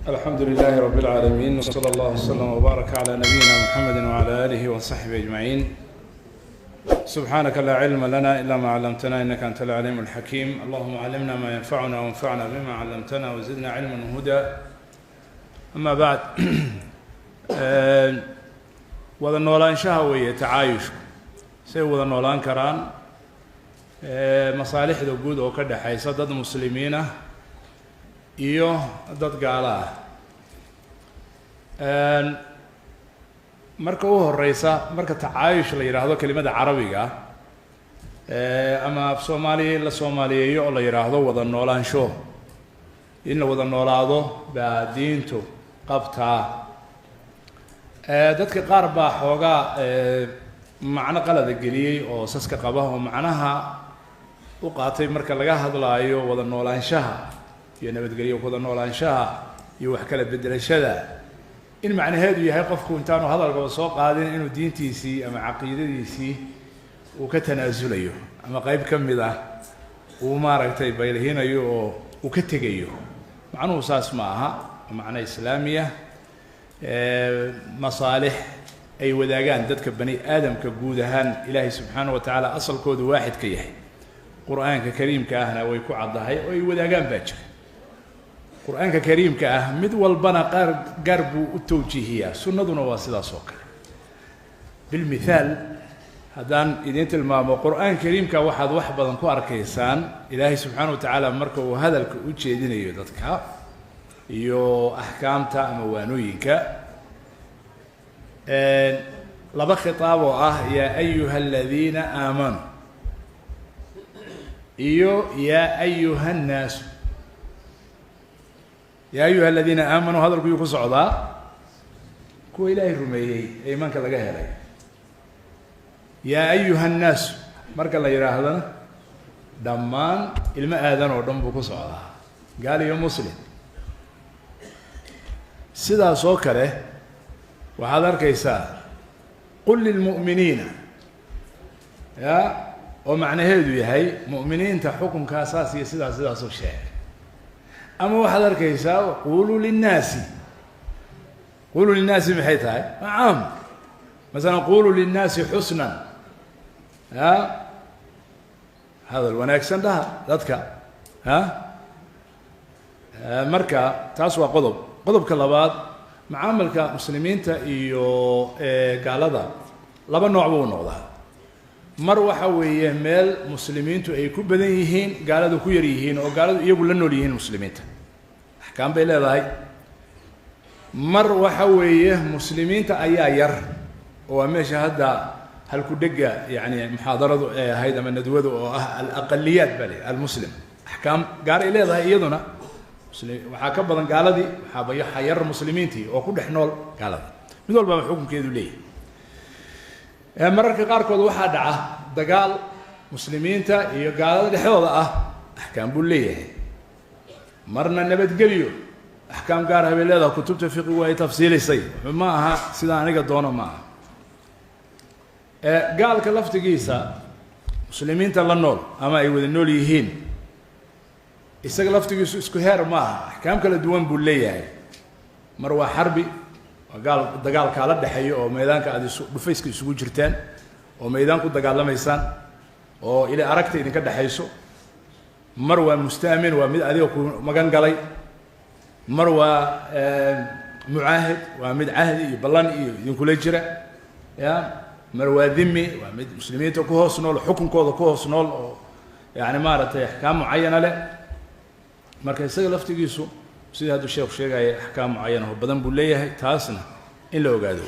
Alxamdu للh رb العaalمين وslى اllه وslم وbaarak عlى نabiyina mxamedi وعlى آlih وصaxbihi أجmaعin. Subxaanaka laa cilma lana ila ma clamtna, inaka anta alcaliim اlxakiim. Allahuma calimna ma yanfacuna wanfacna bima calamtana wzidna cilma whuda. Ama bacd, wada noolaanshaha weeye tacaayushku, say wada noolaan karaan masaalixda guud oo ka dhexaysa dad muslimiin ah iyo dad gaalo ah. Marka u horeysa, marka tacaayush la yidhaahdo, kelimada carabiga ama af Soomaaliya la soomaaliyeeyo oo la yidhaahdo wada noolaansho, in la wada noolaado baa diintu qabtaa. Dadka qaar baa xoogaa macno qalada geliyey oo saska qaba, oo macnaha u qaatay marka laga hadlaayo wada noolaanshaha iyo nabadgelyo wada noolaanshaha iyo wax kala bedelashada, in macnaheedu yahay qofku intaanu hadalkaba soo qaadin inuu diintiisii ama caqiidadiisii uu ka tanaasulayo ama qeyb ka mid ah uu maaragtay baylhinayo oo uu ka tegayo. Macnuhu saas ma aha. Macno islaamiya, masaalix ay wadaagaan dadka bani aadamka guud ahaan, Ilaahay subxaana wa tacaala asalkoodu waaxid ka yahay, Qur-aanka kariimka ahna way ku caddahay, oo ay wadaagaan baa jira. Qur-aanka kariimka ah mid walbana qaar gaar buu u tawjiihiyaa, sunnaduna waa sidaas oo kale. Bilmithaal, haddaan idiin tilmaamo, Qur-aanka kariimka waxaad wax badan ku arkaysaan Ilaahay subxaana wa tacaala marka uu hadalka u jeedinayo dadka iyo axkaamta ama waanooyinka, laba khitaab oo ah "yaa ayuha aladiina aamanuu" iyo "yaa ayuha nnaasu". "Yaa ayuha aladiina aamanuu" hadalku yuu ku socdaa? Kuwa Ilaahay rumeeyey ee iimaanka laga helay. "Yaa ayuha nnaasu" marka la yidhaahdana, dhammaan ilmo aadan oo dhan buu ku socdaa, gaal iyo muslim. Sidaas oo kale waxaad arkaysaa "qul lilmu'miniina", ya oo macnaheedu yahay mu'miniinta xukunkaa saas iyo sidaas sidaasoo sheegay. Ama waxaad arkaysaa "quluu linnaasi". "Quluu linnaasi" maxay tahay? Waa caam. Masalan, "quluu linnaasi xusnan", ya hadal wanaagsan dhaha dadka. Ha, marka taas waa qodob. Qodobka labaad, macaamalka muslimiinta iyo gaalada laba nooc buu noqdaa. Mar waxa weeye meel muslimiintu ay ku badan yihiin, gaaladu ku yar yihiin, oo gaaladu iyagu la nool yihiin muslimiinta, axkaam bay leedahay. Mar waxa weeye muslimiinta ayaa yar, oo waa meesha hadda halku dhega, yani muxaadaradu ay ahayd ama nadwadu, oo ah alaqaliyaat baa la almuslim, axkaam gaar ay leedahay iyaduna. Waxaa ka badan gaaladii, waxaa yar muslimiintii oo ku dhex nool gaalada. Mid walbaba xukunkeedu leeyahay. Mararka qaarkood waxaa dhaca dagaal muslimiinta iyo gaalada dhexdooda ah, axkaam buu leeyahay. Marna nabadgelyo, axkaam gaar ah bay leedahay. Kutubta fiqigu ay tafsiilisay, ma aha sida aniga doono, ma aha. Gaalka laftigiisa muslimiinta la nool ama ay wada nool yihiin, isaga laftigiisu isku heer ma aha, axkaam kala duwan buu leeyahay. Mar waa xarbi, waa gaal dagaal kaala dhexeeyo oo maydaanka aada isu dhufayska isugu jirtaan oo maydaan ku dagaalamaysaan oo ila aragta idinka dhexayso. Mar waa mustaamin, waa mid adiga ku magan galay. Mar waa mucaahid, waa mid cahdi iyo ballan iyo idinkula jira. Ya, mar waa dhimi, waa mid muslimiinta ku hoos nool, xukunkooda ku hoos nool, oo yani maaragtay axkaam mucayana leh. Marka isaga laftigiisu, sidii hadduu sheekhu sheegaya, axkaam mucayana oo badan buu leeyahay, taasna in la ogaado.